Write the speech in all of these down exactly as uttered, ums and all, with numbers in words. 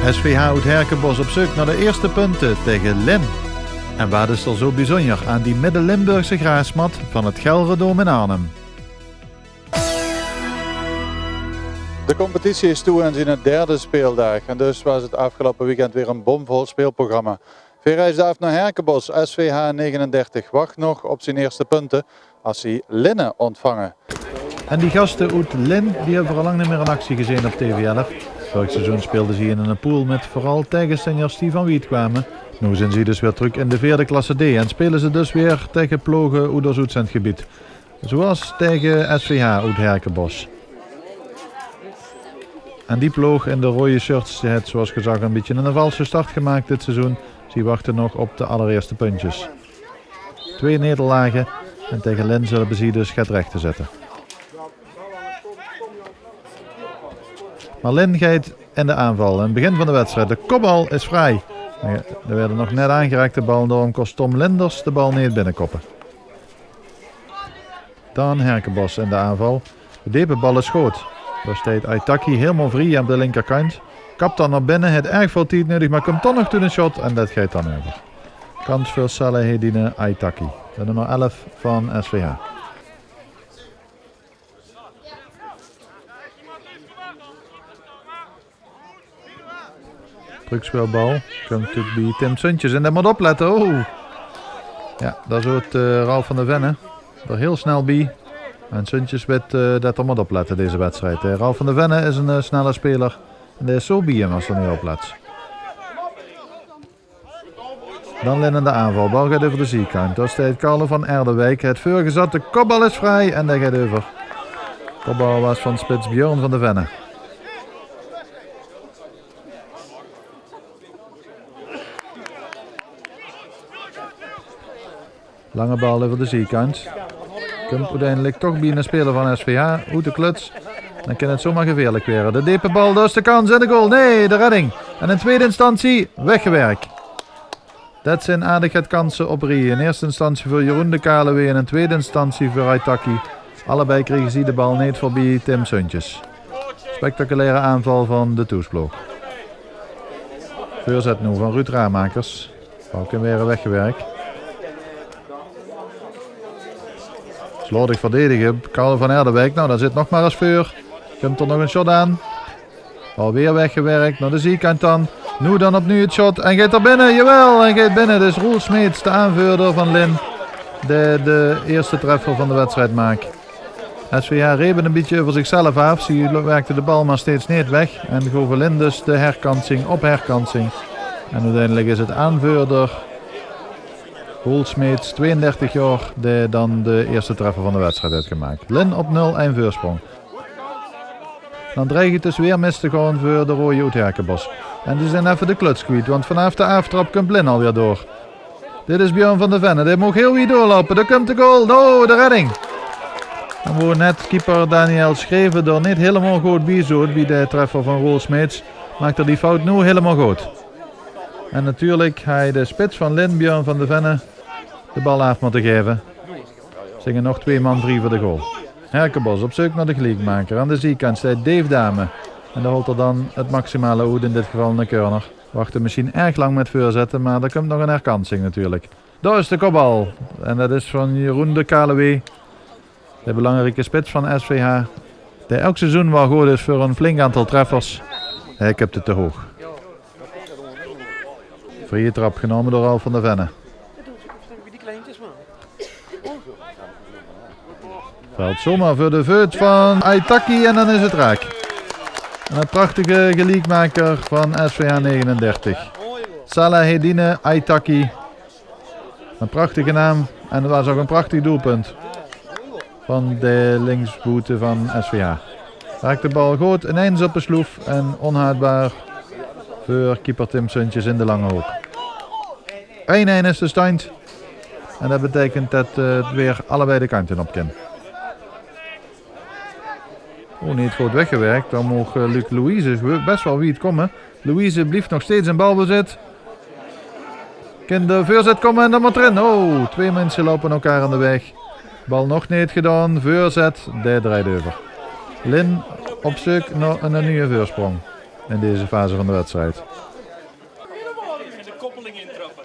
S V H Oud Herkenbosch op zeuk nao de ierste punte tege Lin. En waat is d'r zoe bezunjer aan die Midde-Limburgse graasmat van 't Gelredome in Arnhem? De competitie is toe aan zien derde speeldaag en dus waas 't aafgeloupe weekend weer ein bomvol speelprogramma. Veer reisde aaf nao Herkenbosch. S V H negenendertig wach nog op zien ierste punte as zie Linne óntvange. En die gaste oet Lin, die höbbe v'r al lang neet mier in actie gezeen op T V elf. Vörig seizoen speelde zie in eine pool mit veural taegesjtenjers die van wied kwame. Noe zeen zie dus weer trök in de veerde klasse D en speule ze dus weer taege ploge oet ós oetzendgebied. Zoeas taege S V H oet Herkenbosch. En die ploog in de roeje shirts, die haet, zoeas gezag, ein bietje eine valse start gemaak dit seizoen. Zie wachte nog op de allerierste puntjes. Twee nederlage en taege Lin zulle ze dus get rech zètte. Mer Lin geit in de aanval. In 't begin van de wedstrijd. De kopbal is fraai. D'r waerde nog net aangeraak, de bal. Daorum kós Tom Linders de bal neet binnekoppe. Dan Herkenbosch in de aanval. De depe bal is good. Dao steit Aitaki hielemaol vrie aan de linkerkantj. Kap dan nao binne, haet erg väöl tied neudig, mer kump toch nog tot ein shot en det geit dan euver. Kans veur Salahedine Aitaki, de nummer elf van S V H. Truukspeelbal. Kump 't bie Tim Suntjes en dae mót oplètte. Oh! Jao, dao zoot eh, Ralf van der Venne d'r hiel snel bie. En Suntjes wit eh, det 'r mót oplètte deze wedstrijd. Eh, Ralf van der Venne is ein eh, snelle speler. En dae is zoe bie häöm as 'r neet oplèt. Dan Lin in de aanval. Bal geit euver de ziekantj. Dao steit Carlo van Erdewijk. Het veurgezat. De kopbal is fraai en dae geit euver. Kopbal waas van spits Björn van der Venne. Lange bal euver de ziekantj. Kump oeteindelik toch bie eine speler van S V H oet de kluts. Dan kin 't zomer geveerlik waere. De depe bal, dao is de kans en de goal. Nae, de redding. En in twiede instantie weggewerk. Det zeen aardig get kanse op rie. In ierste instantie veur Jeroen de Kalewee en in twiede instantie veur Aitaki. Allebei kriege zie de bal neet veurbie Tim Suntjes. Spectaculaire aanval van de toesploog. Veurzet noe van Ruud Ramakers. Bal kin waere weggewerk. Slordig verdedige. Carlo van Erdewijk. Nou, dao zit nog mer ins veur. Kump d'r nog ein shot aan. Alweer weggewerk nao de ziekantj dan. Noe dan opnuuj 't shot. En geit 'r binne? Jawel, en geit binne. Dus Roel Smeets, de aanveurder van Lin, dae de ierste treffer van de wedstrijd maak. S V H reep 't ein bietje euver zichzelf aaf. Zie werkde de bal mer steeds neet weg. En gove Lin dus de herkansing op herkansing. En oeteindelik is 't aanveurder Roel Smeets, tweeëndertig jaor, dae dan de ierste treffer van de wedstrijd haet gemaak. Lin op nul-ein veursprong. Dan dreig 't dus weer mis te gaon veur de roeje oet Herkenbosch. En die zeen effe de kluts kwiet, want vanaaf de aaftrap kump Lin alweer door. Dit is Björn van der Venne, dae moog hiel wied doorloupe. Dao kump de goal, oh, de redding. En wo net keeper Daniel Schreven d'r neet hielemaol good bie zoot, bie de treffer van Roel Smeets, maak 'r die fout noe hielemaol good. En natuurlik haw de spits van Lin, Björn van der Venne, de bal aaf mótte gaeve. Zeen nog twee man vrie veur de goal. Herkenbosch op zeuk nao de geliekmaker. Aan de ziekantj steit Dave Dame. En dae holt 'r dan 't maximale oet, in dit geval eine corner. Wachte mesjien erg lang mit veurzette, mer d'r kump nog ein herkansing natuurlik. Dao is de kopbal. En det is van Jeroen de Kalewee. De belangrieke spits van S V H. Dae elk seizoen waal good is veur ein flink aantal treffers. Hae köp 't te hoog. Vrieje trap genómme door Ralf van der Venne. Vèlt zomer veur de veut van Aitaki en dan is 't raak. En 'ne prachtige geliekmaker van S V H negenendertig. Salahedine Aitaki. 'Ne prachtige naam en 't waas ouch 'n prachtig doelpunt van de linksboete van S V H. Raak de bal good, ineins op de sloef en onhaatbaar veur keeper Tim Suntjes in de lange hook. Ein-ein is de stand en det beteikent det 't weer allebei de kantje op kin. Oh, neet good weggewerk. Dan moog eh, Luc Louise bès waal wied kómme. Louise blief nog steeds in balbezit. Kin de veurzet kómme en dan mót d'rin. Oh, twee minse loupe elkaar aan de weg. Bal nog neet gedaon. Veurzet, dae drejt euver. Lin op zeuk nao 'ne nuuje veursprong. in deze fase van de wedstrijd. De koppeling intrappen.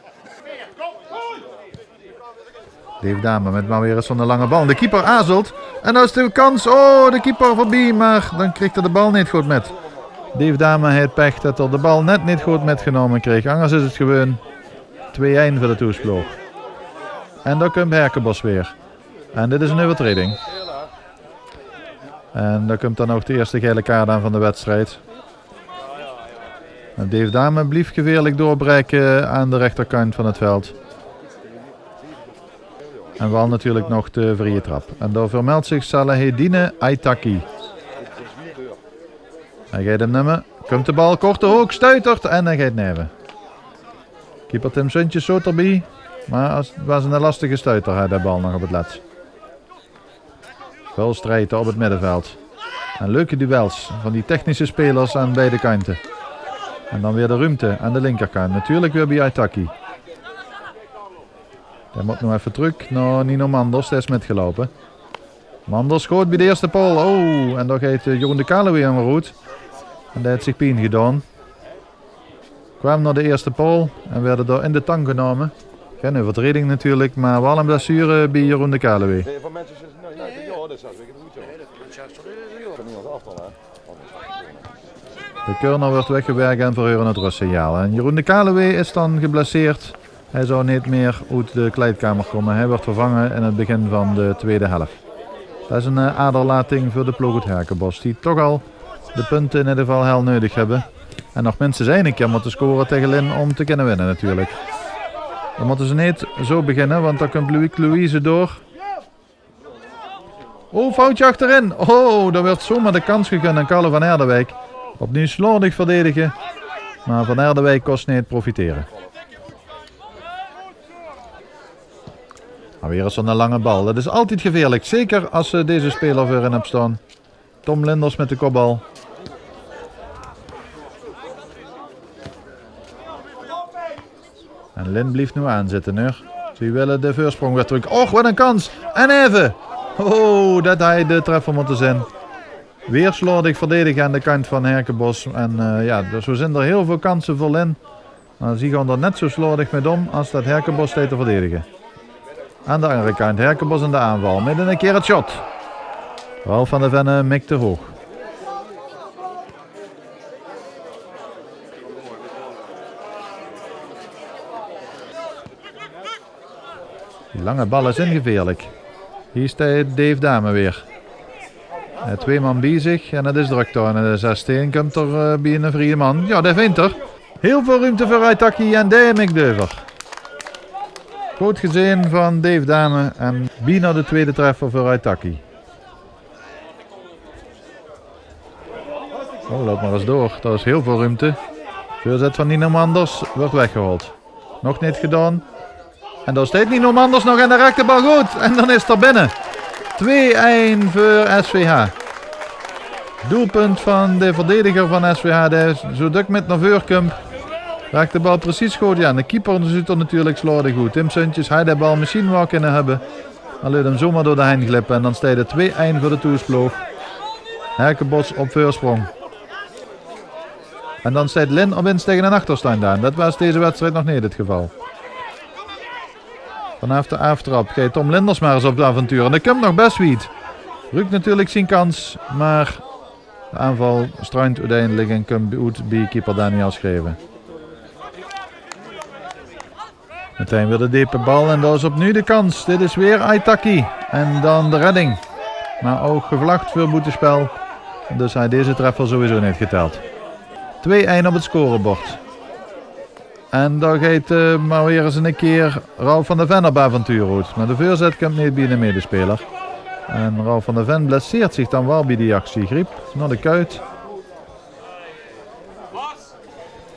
Dave Dame met maar weer eens zo'n lange bal. De keeper aarzelt. En dan is de kans. Oh, de keeper voorbij, maar dan kreeg hij de bal niet goed met. Dave Dame heeft pech dat hij de bal net niet goed metgenomen kreeg. Anders is het gewoon twee-een voor de toesploeg. En dan komt Herkenbos weer. En dit is een overtreding. En daar komt dan ook de eerste gele kaart aan van de wedstrijd. En Dave Dame blijft gevaarlijk doorbreken aan de rechterkant van het veld. En wel natuurlijk nog de vrije trap. En daar vermeldt zich Salahedine Aitaki. Hij gaat hem nemen. Komt de bal, korte hoek, stuitert en hij gaat neven. Keeper Tim Suntjes zoot erbij. Maar het was een lastige stuiter, hè, de bal nog op het lets. Veel strijd op het middenveld. En leuke duels van die technische spelers aan beide kanten. En dan weer de ruimte aan de linkerkant. Natuurlijk weer bij Aitaki. Hij moet nog even terug naar Nino Manders, die is metgelopen. Manders schoot bij de eerste paal. Oh, en daar gaat eh, Jeroen de Kaluwe aan roet. En die heeft zich pijn gedaan. Kwam naar de eerste paal en werd door in de tang genomen. Geen overtreding natuurlijk, maar wel een blessure bij Jeroen de Kaluwe. De corner wordt weggewerkt en verheuren het rustsignaal. En Jeroen de Kaluwe is dan geblesseerd. Hij zou niet meer uit de kleedkamer komen. Hij wordt vervangen in het begin van de tweede helft. Dat is een eh, aderlating voor de ploeg uit Herkenbos, die toch al de punten in ieder geval heel nodig hebben. En nog minstens één keer moeten scoren tegen Lin om te kunnen winnen natuurlijk. Dan moeten ze niet zo beginnen, want dan komt Louis Louise door. Oh, foutje achterin. Oh, daar werd zomaar de kans gegund aan Carlo van Erdewijk. Opnieuw slordig verdedigen. Maar Van Erdewijk kost niet profiteren. Maar weer eens zo'n lange bal. Dat is altijd gevaarlijk. Zeker als ze deze speler voorin hebt staan. Tom Linders met de kopbal. En Lin blijft nu aanzitten, hoor. Ze willen de voorsprong weer terug. Och, wat een kans. En even. Oh, dat hij de treffer moeten zijn. Weer slordig verdedigen aan de kant van Herkenbos. En eh, ja, dus zo zijn er heel veel kansen voor Lin. Maar ze gaan er net zo slordig met om als dat Herkenbos deed te verdedigen. Aan de andere kant, Herkenbos in de aanval. Met een keer het shot. Ralf van der Venne mikt te hoog. Die lange bal is ingeveerlijk. Hier staat Dave Dame weer. Eh, twee man bij zich en het is druk daar. En de zestien komt er eh, bij een vrije man. Ja, daar vindt er. Heel veel ruimte voor Aitaki en daar mikt Deuver. Goed gezien van Dave Dame en bijna de tweede treffer voor Aitaki. Oh, loop maar eens door. Daar is heel veel ruimte. Voorzet van Nino Manders wordt weggehaald. Nog niet gedaan. En daar staat Nino Manders nog en de raakt de bal goed. En dan is er binnen. twee-een voor S V H. Doelpunt van de verdediger van S V H. Die zo duk met naar veur komt. Raakt de bal precies goed. Ja, en de keeper ziet er natuurlijk slordig goed. Tim Suntjes had de bal misschien wel kunnen hebben. Maar laat hem zomaar door de hein glippen. En dan staat het twee-een voor de toesploeg. Herkenbos op voorsprong. En dan staat Lin opeens tegen een achterstand aan. Dat was deze wedstrijd nog niet het geval. Vanaf de aftrap gaat Tom Linders maar eens op de avontuur. En dat komt nog best wiet. Ruikt natuurlijk zijn kans, maar de aanval strandt uiteindelijk en komt uit bij keeper Daniel Schreven. Meteen weer de diepe bal en dat is opnieuw de kans. Dit is weer Aitaki. En dan de redding. Maar ook gevlacht voor boetespel. Dus hij deze treffer sowieso niet geteld. twee-een op het scorebord. En daar gaat eh, maar weer eens een keer Ralf van der Ven op avontuur uit. Maar de voorzet komt niet bij de medespeler. En Ralf van der Ven blesseert zich dan wel bij die actie. Griep naar de kuit.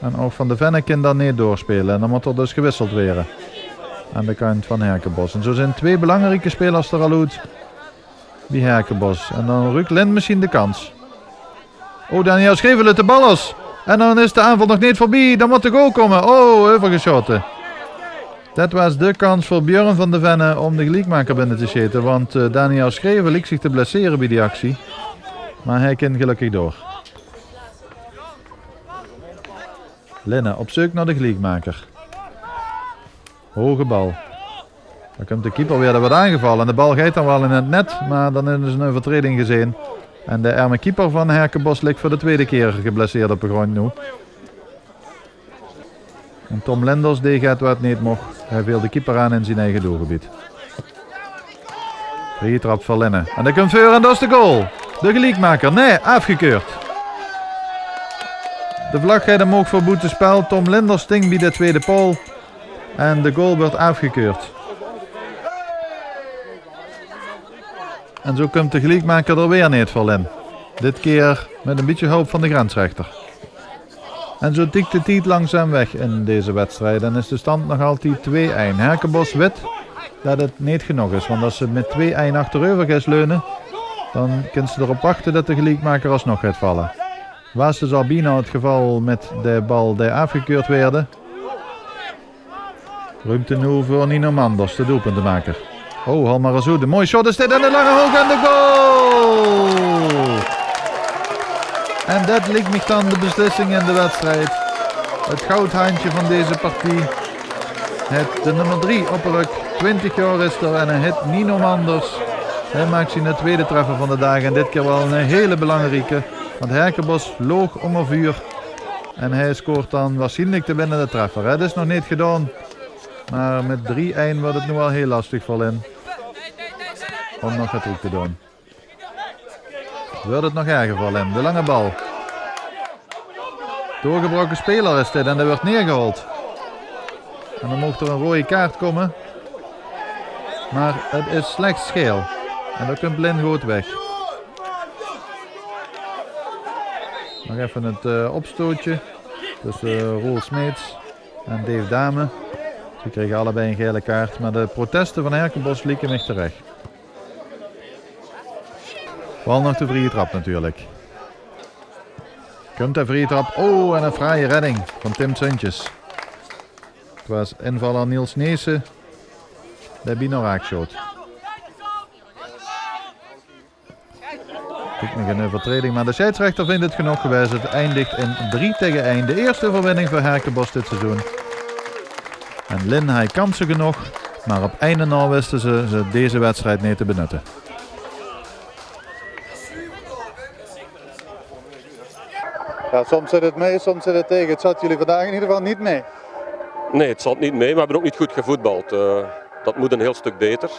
En ook Van de Venne kan dan niet doorspelen. En dan moet er dus gewisseld worden. Aan de kant van Herkenbos. En zo zijn twee belangrijke spelers er al uit. Bij Herkenbos. En dan ruikt Lin misschien de kans. Oh, Daniel Schreven laat de bal los. En dan is de aanval nog niet voorbij. Dan moet de goal komen. Oh, overgeschoten. Dat was de kans voor Björn van de Venne om de gelijkmaker binnen te schieten. Want eh, Daniel Schreven liet zich te blesseren bij die actie. Maar hij kan gelukkig door. Linne op zeuk nao de geliekmaker. Hoge bal. Dan kump de keeper weer, d'r weurt aangevalle. En de bal geit dan waal in 't net, mer dan is 'n euvertreding gezeen. En de erme keeper van Herkenbosch lik veur de twiede kier geblesseerd op de grond noe. En Tom Linders, dee geit wat neet moch. Hae veel de keeper aan in zien eige doelgebied. Vrieje trap veur Linne. En dae kump veur en dat is de goal. De geliekmaker. Nae, aafgekeurd. De vlag geit omhoog veur boetespel. Tom Linders sting bie de twiede paol. En de goal weurt aafgekeurd. En zo kump de geliekmaker d'r weer neet veur in. Dit kier mit 'n bietje hulp van de grensrechter. En zo tikt de tied langzaam weg in deze wedstrijd en is de stand nog altied twee-ein. Herkenbosch wit dat 't neet genóg is, want as se mit twee-ein achtereuver geis leune, dan kins se d'rop wachte dat de geliekmaker alsnog geit valle. Waas dus al bienao 't geval mit de bal die aafgekeurd weerde. Ruumte noe veur Nino Manders, de doelpuntemaker. Oh, haol mer ins oet. Ein mooi shot is dit en 'ne lange hook en de goal! En dat liek mich dan de beslissing in de wedstrijd. 't Goudhandje van deze partie. Het de nummer drie op de rök. Twintig jaor is 'r en hae hit Nino Manders. Hae maak zien twiede treffer van de daag en dit kier waal 'ne hele belangrieke. Want Herkenbosch loog ónger vuur. En hae scoort dan waarsjienlik de winnende treffer. 't Is nog neet gedaon. Mer mit drie-ein weurt 't noe al hiel lastig veur Linne óm nog get trök te doon. Weurt 't nog erger veur Linne? De lange bal. Doorgebraoke speler is dit en dae weurt neergehaold. En dan moog d'r 'n roeje kaart kómme. Mer 't is slechs geel. En dao kump Linne good weg. Nog effe 't eh, opstootje tösse eh, Roel Smeets en Dave Dame. Ze krege allebei 'n gele kaart, mer de proteste van Herkenbosch lieke mich terech. Waal nog de vrieje trap natuurlik. Kump de vrieje trap. Oh, en 'n fraaie redding van Tim Suntjes. 't Waas invaller Niels Neessen dae bienao raak sjoot. Liek mich 'n euvertreding, mer de sjeidsrechter vindj 't genóg gewaes. 't Eindig in drie tege ein. De ierste euverwinning veur Herkenbosch dit seizoen. En Linne haaj kanse genóg, mer op ein en al wiste ze, ze deze wedstrijd neet te benutte. Ja, soms zit 't mei, soms zit 't tege. 't Zat jullie vandaag in ieder geval niet mee. Nee, het zat niet mee. We hebben ook niet goed gevoetbald. Eh, dat moet een heel stuk beter.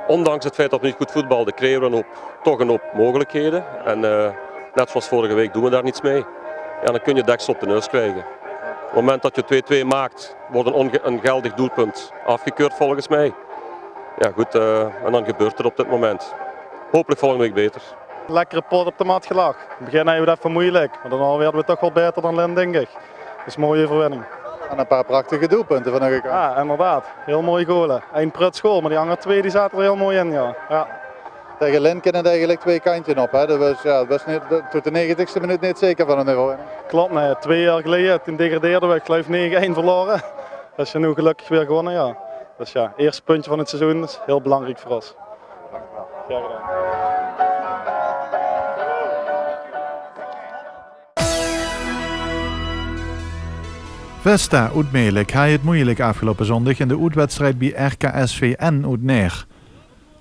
Ondanks het feit dat we niet goed voetbalden, creëren we een hoop, toch een hoop mogelijkheden. En eh, net zoals vorige week doen we daar niets mee. Ja, dan kun je deksel op de neus krijgen. Op het moment dat je twee-twee maakt, wordt een, onge- een geldig doelpunt afgekeurd volgens mij. Ja, goed, eh, en dan gebeurt het op dit moment. Hopelijk volgende week beter. Lekkere pot op de mat gelag. In 't begin hadde we 't effe moeilijk, maar daarna werden we toch wel beter dan Linne, denk ik. Dus mooie overwinning. En een paar prachtige doelpunten van hun kant. Ja, inderdaad. Heel mooie golen. Eén prutsgoal, maar die andere twee die zaten er heel mooi in, ja. Ja. Tegen Linne kunnen eigenlijk twee kantjes op, hè? Dat was, ja, dat was niet, dat, tot de negentigste minuut niet zeker van een overwinning. Klopt, nee. Twee jaar geleden, toen degradeerden we, ik geloof, negen-één verloren. Dat is nu gelukkig weer gewonnen, ja. Dus ja, eerste puntje van het seizoen is heel belangrijk voor ons. Graag gedaan. Vesta oet Melick haaj 't moeilijk aafgeloupe zondig in de oetwedstrijd bie R K S V N oet Naer.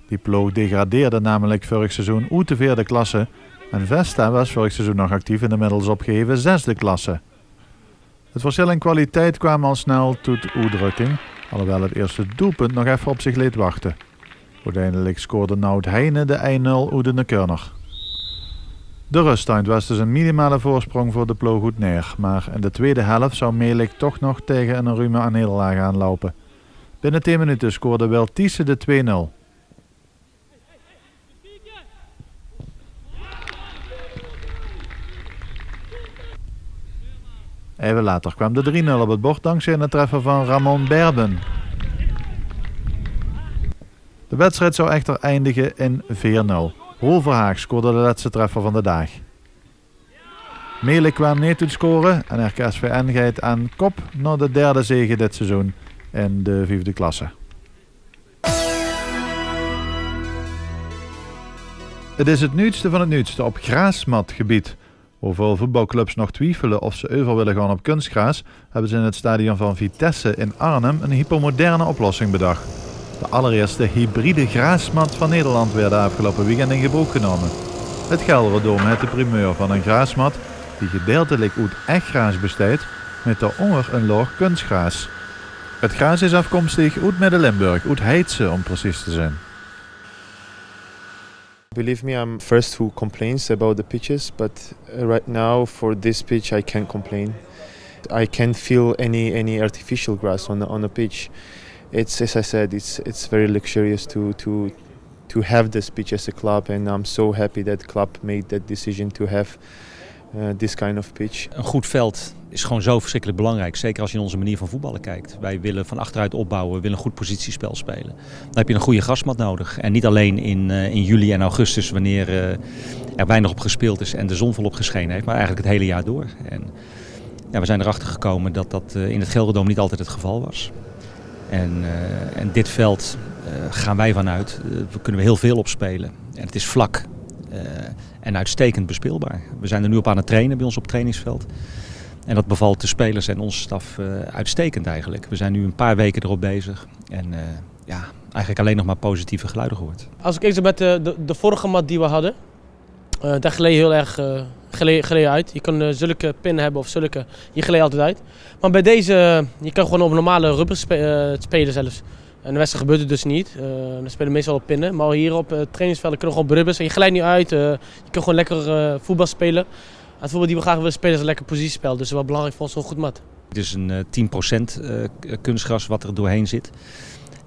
Die ploog degradeerde namelijk vörig seizoen oet de veerde klasse en Vesta was vörig seizoen nog actief in de middels opgeheve zesde klasse. 't Verschil in kwaliteit kwaam al snel tot oetdrukking, alhoewel 't eerste doelpunt nog effe op zich leet wachte. Oeteindelik scoorde Nout Heijnen de ein-nul oet 'ne corner. De ruststand was dus 'n minimale voorsprong veur de ploog oet Naer, maar in de tweede helf zou Melick toch nog tege 'n ruime nederlaag aanloupe. Binne tien minute scoorde Wil Thiessen de twee-nul. Effe later kwaam de drie-nul op 't bord dankzij 'ne treffer van Ramon Berben. De wedstrijd zou echter eindige in veer-nul. Roel Verhaag scoorde de lètste treffer van de daag. Melick kwaam neet toet score en R K S V N geit aan kop nao de derde zege dit seizoen in de viefde klasse. 't Is 't nuutste van 't nuutste op graasmatgebied. Hoewaal voetbalclubs nog twiefele of ze euver wille gaon op kunstgraas, hebbe ze in het stadion van Vitesse in Arnhem een hypermoderne oplossing bedach. De allerierste hybride graasmat van Nederland weer de aafgeloupe weekend in gebroek genome. Het Gelderdoom het de primeur van een graasmat die gedeeltelik oet ech graas besteit, met daoronger een laog kunstgraas. Het graas is afkomstig oet Midden-Limburg, oet Heitse om precies te zijn. Believe me, I'm first who complains about the pitches, but uh, right now for this pitch I can't complain. I can't feel any any artificial grass on the, on the pitch. It's, as I said, it's it's very luxurious to to to have this pitch as a club, and I'm so happy that club made that decision to have uh, this kind of pitch. Een goed veld is gewoon zo verschrikkelijk belangrijk. Zeker als je in onze manier van voetballen kijkt. Wij willen van achteruit opbouwen, we willen een goed positiespel spelen. Dan heb je een goede grasmat nodig. En niet alleen in, eh, in juli en augustus, wanneer eh, er weinig op gespeeld is en de zon volop geschenen heeft, maar eigenlijk het hele jaar door. En ja, we zijn erachter gekomen dat dat eh, in het Gelderdoom niet altijd het geval was. En, eh, en dit veld eh, gaan wij vanuit, eh, kunnen we heel veel op spelen. En het is vlak eh, en uitstekend bespeelbaar. We zijn er nu op aan het trainen bij ons op het trainingsveld. En dat bevalt de spelers en onze staf eh, uitstekend eigenlijk. We zijn nu een paar weken erop bezig. En eh, ja, eigenlijk alleen nog maar positieve geluiden gehoord. Als ik eens met de, de, de vorige mat die we hadden, eh, daar gleed je heel erg eh, gleed, gleed je uit. Je kan eh, zulke pinnen hebben of zulke, je gleed altijd uit. Maar bij deze, eh, je kan gewoon op normale rubber spe- eh, spelen zelfs. En in de wedstrijd gebeurt het dus niet. Eh, we spelen meestal op pinnen. Maar hier op eh, trainingsvelden kunnen we gewoon op rubbers. En je glijdt niet uit. Eh, je kan gewoon lekker eh, voetbal spelen. Het voetbal die we graag willen spelen is een lekker positiespel. Dus wat belangrijk voor ons is een goed mat. Het is een eh, tien procent eh, kunstgras wat er doorheen zit.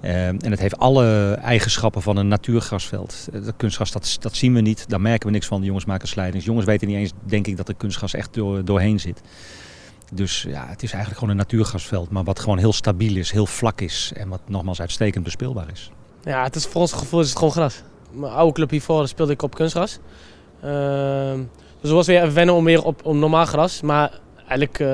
Eh, en het heeft alle eigenschappen van een natuurgrasveld. Eh, Dat kunstgras, dat, dat zien we niet, daar merken we niks van. De jongens maken slidings. Jongens weten niet eens, denk ik, dat er kunstgras echt door, doorheen zit. Dus ja, het is eigenlijk gewoon een natuurgrasveld, maar wat gewoon heel stabiel is, heel vlak is en wat nogmaals uitstekend bespeelbaar is. Ja, het is voor ons gevoel is het gewoon gras. Mijn oude club hiervoor speelde ik op kunstgras. Ehm, dus het was weer even wennen om weer op, op normaal gras. Maar eigenlijk, eh,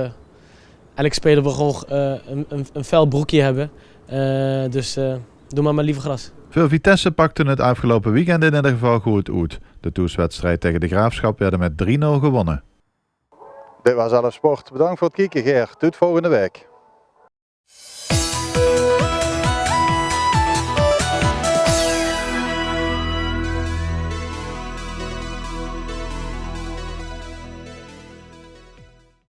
eigenlijk spelen we gewoon eh, een, een, een fel broekje hebben. Eh, dus eh, doe maar maar liever gras. Veur Vitesse pakte het aafgeloupe weekend in ieder geval goed oet. De toeswedstrijd tegen de Graafschap werd met drie nul gewonnen. Dit was Alles Sport. Bedankt voor het kieken, Ger. Tot volgende week.